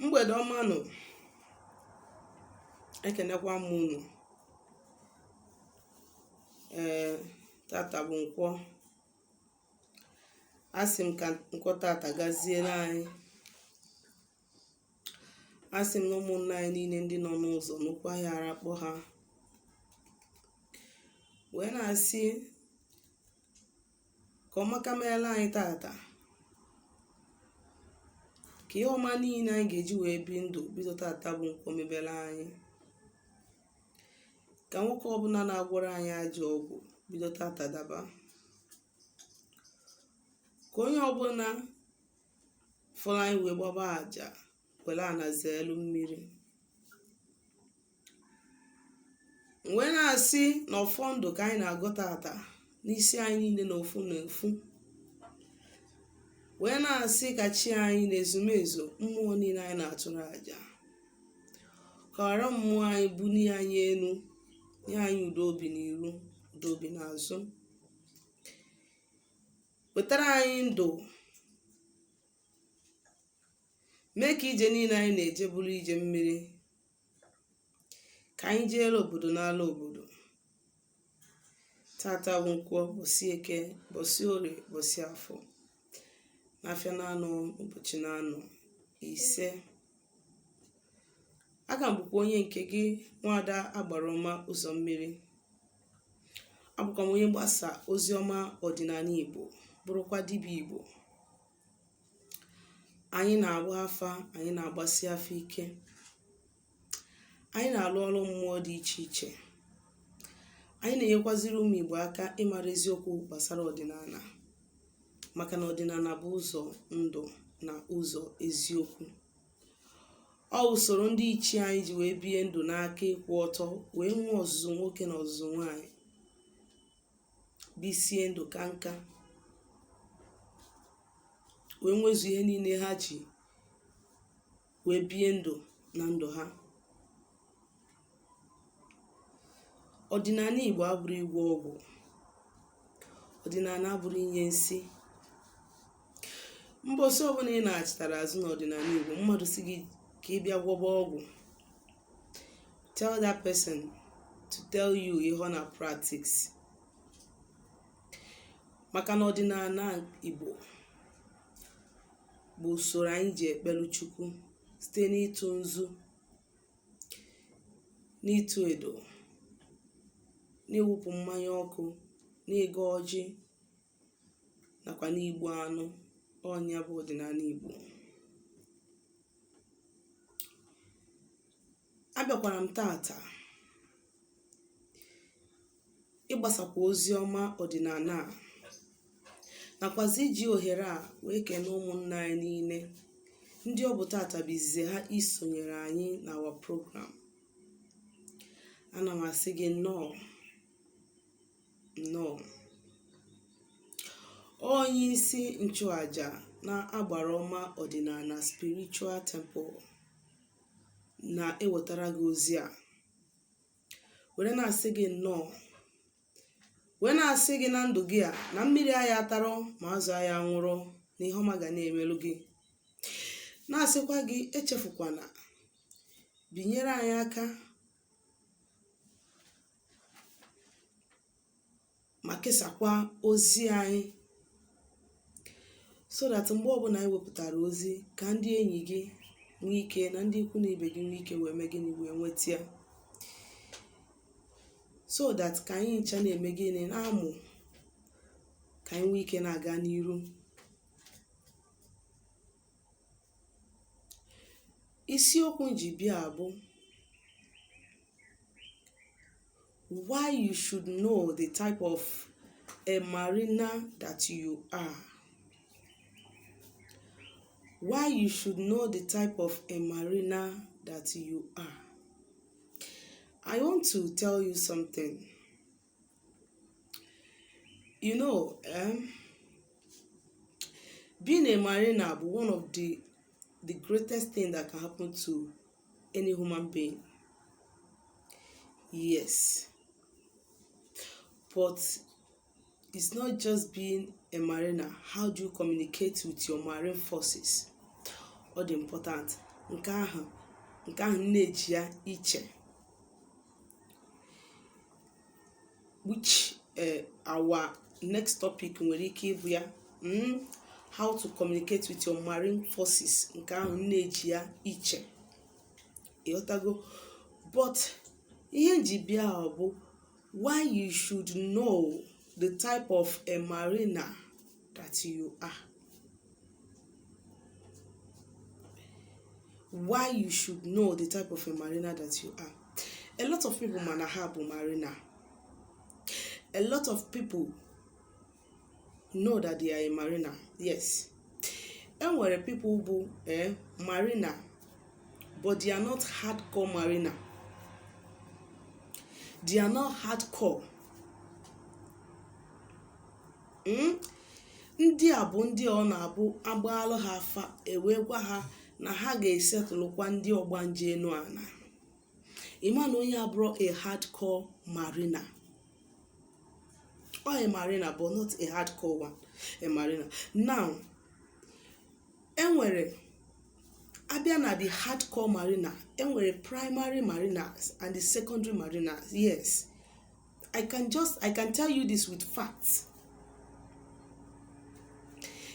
Mgbede ọma nụ. Ekenekwa m unu. Ee, tata bụ nkwọ. Asị m ka nkwọ tata gaziere anyị. Asị m na ụmụnna anyị niile ndị nọ n'ụzọ n'ụkwụ ahịa arakpọ ha, wee na-asị ka ọmaka meela anyị tata, ka ihe ọma niile anyị ga-eji wee bi ndụ bido tata bụ nkwọ mebere anyị, ka nwoke ọbụla na-agwọrọ anyị ajọ ọgwụ bido tata daba, ka onye ọbụla fụrụ anyị wee gbaba aja were ana zeelu mmiri. Wee na-asị na ọfọ ndụ ka anyị na-agọ tata n'isi anyị niile na ofu na ofu, wee na-asị ka chi anyị na ezumezu mmụọ niile anyị na-achụrụ aja, ka ọra mmụọ anyị bunie anyị elu, nye anyị udo obi n'iru, udo obi n'azụ, wetara anyị ndụ, mee ka ije niile anyị na-eje bụrụ ije mmiri, ka anyị jeere obodo n'ala obodo. Tata bụ nkwọ, bọsị eke, bọsị orie, bọsị afọ, n'afịa na-anọ, ụbọchị na-anọ ise. Aka m bụkwa onye nke gị, nwaada agbara ọma ụzọ mmiri. Abụkwa m onye mgbasa ozi ọma ọdịnala Igbo, bụrụkwa dibịa Igbo. Anyị na-agba afa, anyị na-agbasi afa ike, anyị na-alụ ọrụ mmụọ dị iche iche, anyị na-enyekwaziri ụmụ Igbo aka ịmara eziokwu gbasara ọdịnala, maka na ọdịnala bụ ụzọ ndụ na ụzọ eziokwu. Ọ usoro ndị ichie anyị ji wee bie ndụ n'aka ịkwụ ọtọ, wee nwee ọzụzụ nwoke na ọzụzụ nwaanyị, bisie ndụ ka nka, wee nwezu ihe niile ha ji wee bie ndụ na ndụ ha. Ọdịnala Igbo abụrọ ịgwọ ọgwụ, ọdịnala abụrọ inye nsi. Mbọsị ọbụla ị na-achịtara azụ n'ọdịnala Igbo, mmadụ sị gị ka ị bịa gwọba ọgwụ, tell that person to tell you ihe ọ na practice, maka na ọdịnala Igbo bụ usoro anyị ji ekpelu Chukwu site n'ịtụ nzu, n'ịtụ edo, n'ịwụpụ mmanya ọkụ, n'ịgọ ọjị nakwa n'igbu anụ. Ọ nya bụ ọdịnala Igbo. Abịakwara m tata ịgbasakwa ozi ọma ọdịnala a, nakwazi iji ohere a wee kene ụmụnna anyị niile ndị ọ bụ tata bụ izizi ha isonyere anyị na our program. Ana m asị gị nnọọ, nnọọ. Onye isi nchụaja na agbara ọma ọdịnala spiritual temple na-ewetara gị ozi a, were na-asị gị nnọọ, wee na-asị gị na ndụ gị a na mmiri aya atarọ ma azụ aya nwụrụ, na ihe ọma ga na-emelụ gị. Na-asịkwa gị echefukwana binyere anyị aka ma kesakwa ozi anyị, so that mgbe ọbụla anyị wepụtara ozi, ka ndị enyi gị nwee ike na ndị ikwu na ibe gị nwee ike wee mee gịnị, wee nweta ya, so that ka anyị ncha na-eme gịnị, na-amụ, ka anyị nwee ike na-aga n'iru. Isiokwu m ji bịa bụ why you should know the type of a mariner that you are. Why you should know the type of a mariner that you are. I want to tell you something. Being a mariner bụ one of the greatest thing that can happen to any human being. Yes. But it's not just being a mariner. How do you communicate with your marine forces? Ọ dị important. Nke ahụ na-eji ya iche, which our next topic nwere ike ịbụ ya, how to communicate with your marine forces. Nke ahụ na-eji ya iche, ịghọtago? But ihe nji bịa bụ why you should know the type of a mariner that you are. Why you should know the type of a mariner that you are. A lot of people mana ha bụ mariner. A lot of people know that they are a mariner. Yes, enwere people bụ mariner, but they are not hardcore mariner. They are not hardcore. Ndị a bụ ndị ọ na-abụ agbaalụ ha afa, ewee gwa ha na ha ga-esetụlụkwa ndị ọgbanje enu ana. Ịma na onye abụrụ a hardcore mariner. Ọ a mariner, but not a hardcore one, a mariner. Now, enwere, abịa na the hardcore mariner, enwere primary mariners and the secondary mariners. Yes, I can tell you this with facts.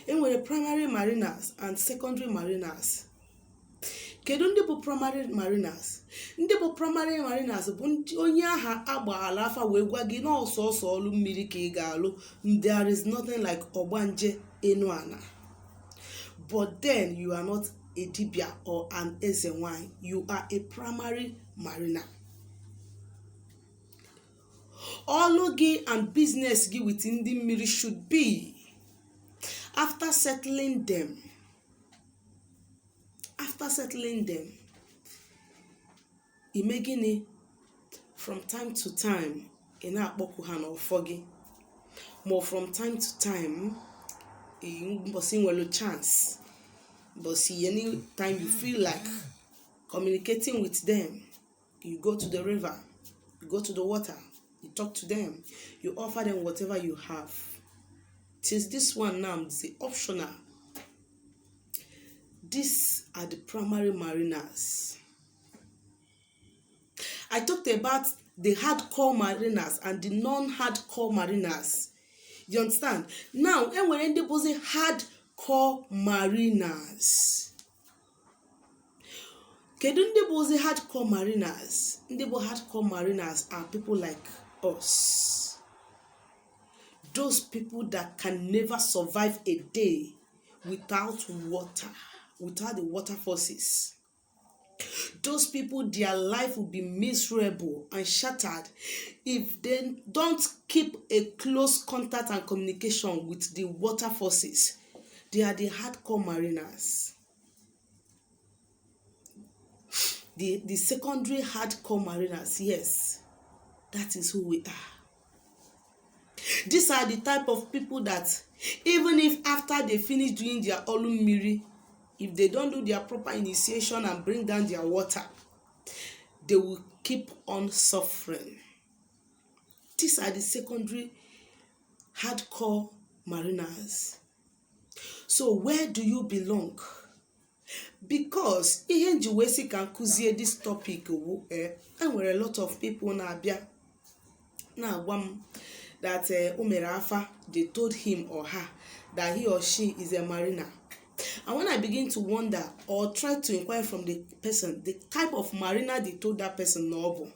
Enwere primary mariners and secondary mariners. Kedu ndị bụ primary mariners? Ndị bụ primary mariners bụ ndị onye aha agbaala afa wee gwa gị na ọsọsọ ọlụ mmiri ka ị ga-alụ. There is nothing like ọgbanje enu ana. But then you are not a dibia or an eze nwanyị. You are a primary mariner. Ọlụ gị and business gị with ndị mmiri should be after settling them. After settling them, ime gịnị? From time to time, ị na-akpọku ha n'ọfọ gị, ma from time to time, mbọsị nwere chance, mbọsị anytime you feel like communicating with them, you go to the river, you go to the water, you talk to them, you offer them whatever you have. Since this one now is the optional. These are the primary mariners. I talked about the hardcore mariners and the non-hardcore mariners. You understand? Now, enwere ndị bụzi hardcore mariners. Kedu ndị bụzi hardcore mariners? Ndị bụ hardcore mariners are people like us. Those people that can never survive a day without water, without the water forces. Those people, their life will be miserable and shattered if they don't keep a close contact and communication with the water forces. They are the hardcore mariners. The secondary hardcore mariners, yes, that is who we are. These are the type of people that even if after they finish doing their olu mmiri, if they don't do their proper initiation and bring down their water, they will keep on suffering. These are the secondary hardcore mariners. So where do you belong? Because ihe nji wee sị ka nkụzie this topic wụ, enwere a lot of people na-abịa na-agwa m that o mere afa, they told him or her that he or she is a mariner. And when I begin to wonder or try to inquire from the person the type of mariner they told that person na ọ bụ,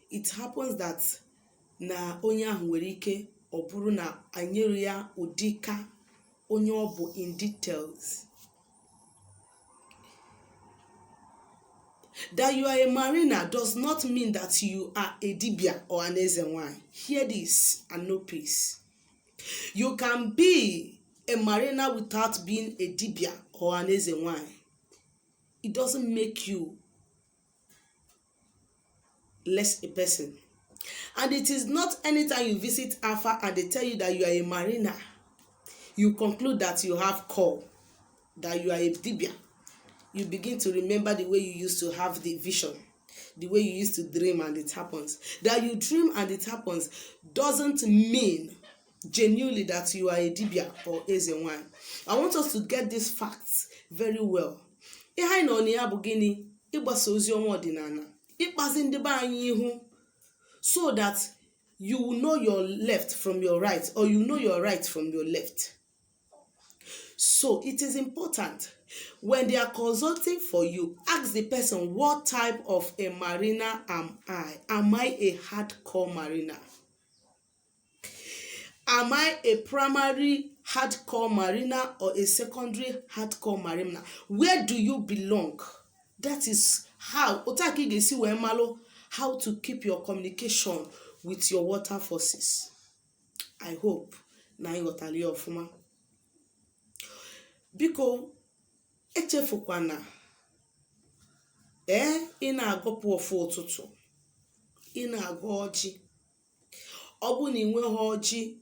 it happens that na onye ahụ nwere ike ọ bụrụ na anyere ya ụdị ka onye ọ bụ in details. That you are a mariner does not mean that you are a dibia or an eze nwanyị. Hear this and know peace. You can be a mariner without being a dibia or an eze nwanyị. It doesn't make you less a person. And it is not anytime you visit Afa and they tell you that you are a mariner, you conclude that you have call, that you are a dibia. You begin to remember the way you used to have the vision, the way you used to dream and it happens. That you dream and it happens doesn't mean genuinely that you are a dibia or eze nwanyị. I want us to get these facts very well. Ihe anyị nọ na ya bụ gịnị? Ịgbasa ozi ọma ọdịnala, ịkpazi ndị be anyị ihu, so that you will know your left from your right, or you know your right from your left. So it is important, when they are consulting for you, ask the person, "What type of a mariner am I? Am I a hardcore mariner? Am I a primary hardcore mariner or a secondary hardcore mariner? Where do you belong?" That is how, otu a ka ị ga-esi wee malụ how to keep your communication with your water forces. I hope na ị ghọtara ya ọfụma. Biko, echefukwana, ee, ị na-agọpụ ọfụ ụtụtụ, ị na-agọ ọjị. Ọ bụrụ na ị nweghị ọjị,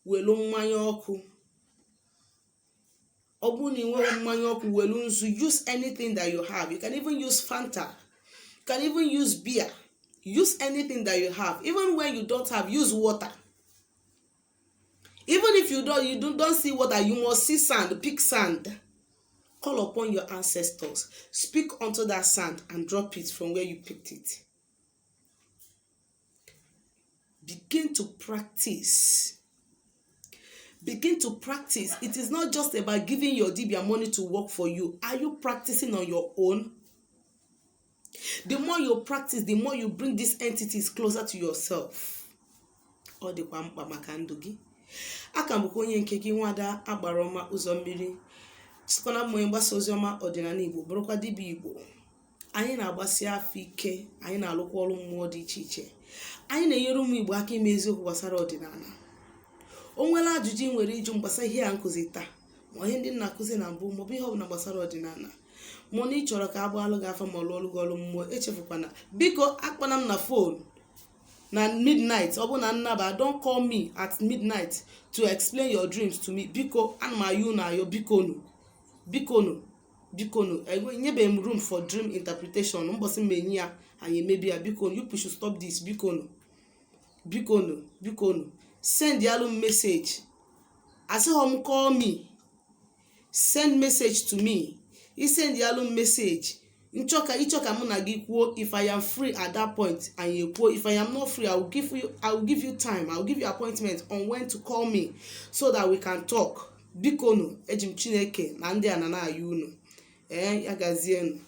welu mmanya ọkụ. Ọ bụrụ na ị nweghị mmanya ọkụ, welu nzu. Use anything that you have. You can even use Fanta, you can even use beer. Use anything that you have. Even when you don't have, use water. Even if you don't see water, you must see sand. Pick sand, call upon your ancestors, speak unto that sand and drop it from where you picked it. Begin to practice, begin to practice. It is not just about giving your dibia money to work for you. Are you practicing on your own? The more you practice, the more you bring these entities closer to yourself. Ọ dịkwa mkpa maka ndụ gị. Aka m bụkwa onye nke gị, Nwada Agbara Ọma Ụzọ Mmiri, sikwana m onye mgbasa oziọma ọdịnala Igbo, bụrụkwa dibịa Igbo. Anyị na-agbasi afọ ike, anyị na-alụkwa ọrụ mmụọ dị iche iche, anyị na-enyere ụmụ Igbo aka ime eziokwu gbasara ọdịnala. O nwere ajụjụ ị nwere ịjụ gbasara ihe a nkụzi taa, ma ihe ndị m na-akụzi na mbụ, maọbụ ihe ọbụla gbasara ọdịnala, mụ na ị chọrọ ka a gbaalụ gị afa ma ọ lụọlụ gị ọrụ mmụọ, echefukwana, biko, akpana m na phone na midnight. Ọ bụ na nnaba, don't call me at midnight to explain your dreams to me. Biko, ana m ayọ unu ayọ, bikonu, bikonu, bikonu, enyebeghị m room for dream interpretation. Mbọsị m enyi ya, anyị emebi ya. Bikonu, you should stop this. Bikonu, bikonu, bikonu, send yalụ m message. Asịghọ m call me, send message to me. I send yalụ m message, nchọka ịchọ ka mụ na gị kwuo. If I am free at that point, anyị ekwuo. If I am not free, I will give you time, I will give you appointment on when to call me so that we can talk. Bikonu, eji m Chineke na ndị a na na-ayọ unu. Ee, ya gazienụ.